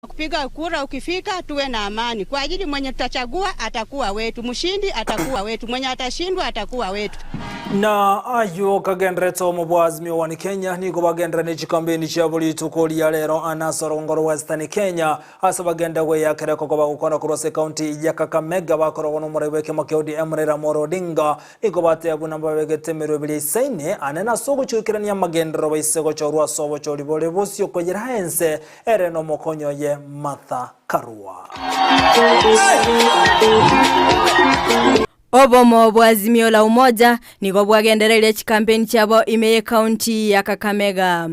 Kupiga kura ukifika, tuwe na amani kwa ajili mwenye tutachagua atakuwa wetu, mshindi atakuwa wetu, mwenye atashindwa atakuwa wetu. Na ayio kagenderete omobua Azimio One Kenya nigo bagenderera ne chikampeni chiabo rituko ria rero ase orogongo rwa Western Kenya ase bagenda gweyakera ekoko bagokwana korwa ase ekaunti ya Kakamega bakorogwa nomorai bw'ekiama kia ODM Raila Amolo Odinga nigo bateba buna mbabegete emerwe ebere eisaine ane ase ogochoikerania amagenderero baise gochorwa ase obochori bore bosio koyeraha ense Ere nomokonyi oye Martha Karua. Obomo bwa Azimio la Umoja nigo bwagendereire chikampeni chiabo ime y'ecounty ya Kakamega.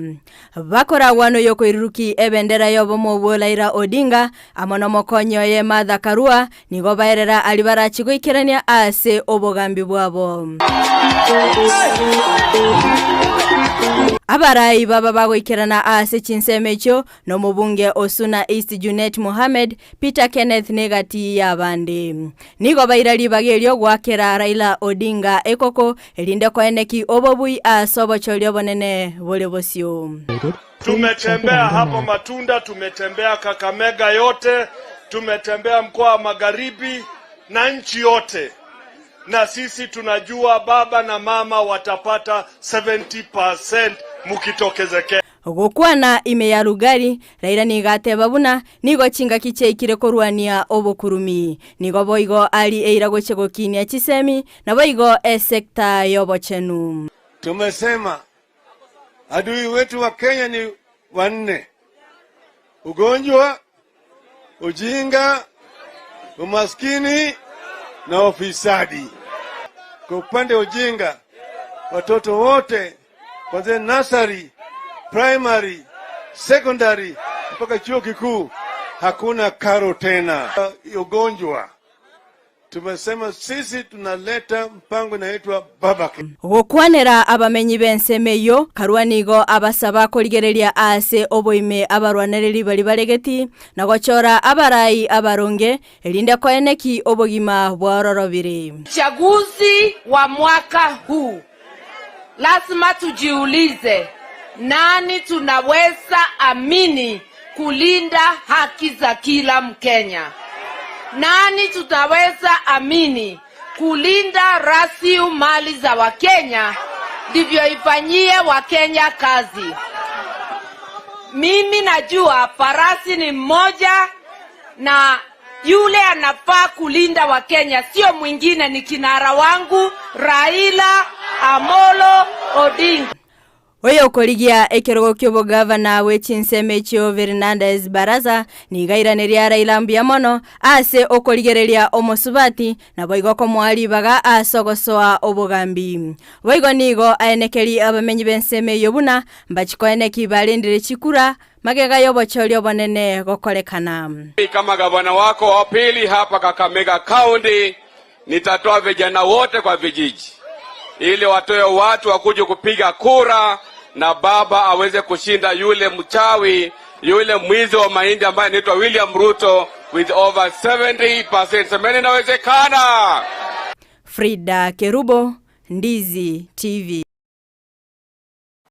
Bakoragwa noyokoiruruki ebendera y'obomo obwo Raila Odinga amo nomokonyi oye Martha Karua nigo baerera aria barachi goikerania ase obogambi bwabo. Abarai baba bagoikerana ase chinsemo echio nomobunge o Suna East Junet Mohamed, Peter Kenneth negati y'abande. Nigo baira ribaga erio goakera Raila Odinga ekoko erinde koeneki obobui ase obochori obonene bore bosio. Tumetembea hapa Matunda, tumetembea Kakamega yote, tumetembea mkoa wa Magharibi na nchi yote, na sisi tunajua baba na mama watapata 70% mukitokezekea. Gokwana ime ya Lugari, Raila nigo ateba buna nigo chingaki chiaikire korwania obokurumi. Nigo boigo aria eira gochia gokinia chisemi, naboigo esecta y'obochenu. Tumesema adui wetu wa Kenya ni wanne: ugonjwa, ujinga, umaskini na ufisadi. Kwa upande wa ujinga, watoto wote kuanzia nursery, primary, secondary mpaka chuo kikuu hakuna karo tena. Ugonjwa tumesema sisi tunaleta mpango inaitwa Babacare. Gokwanera abamenyi b'ensemo eyio, Karua nigo abasaba korigereria aase oboime abarwanereri baria baregeti, na gochora abarai abaronge, erinde koeneki obogima bwaororobire. Uchaguzi wa mwaka huu lazima tujiulize, nani tunaweza amini kulinda haki za kila Mkenya? Nani tutaweza amini kulinda rasilimali za Wakenya ndivyo ifanyie Wakenya kazi? Mimi najua farasi ni mmoja na yule anafaa kulinda Wakenya sio mwingine, ni kinara wangu Raila Amolo Odinga. Oyokorigia ekerogo ki'obogavana bwe chinsemo echio Fernandes Barasa nigo airaneria Raila mbuya mono ase okorigereria omosubati naboigo komoa ribaga ase ogosoa obogambi. Boigo nigo aenekeri abamenyi b'ensemo eyio buna mbachikoeneki barendire chikura magega y'obochori obonene gokorekana. Kama gavana wako wa pili hapa Kakamega County, nitatoa vijana wote kwa vijiji ili watoe watu wakuje kupiga kura na baba aweze kushinda yule mchawi yule mwizi wa mahindi ambaye anaitwa William Ruto with over 70%. Semeni inawezekana. Frida Kerubo, Ndizi TV.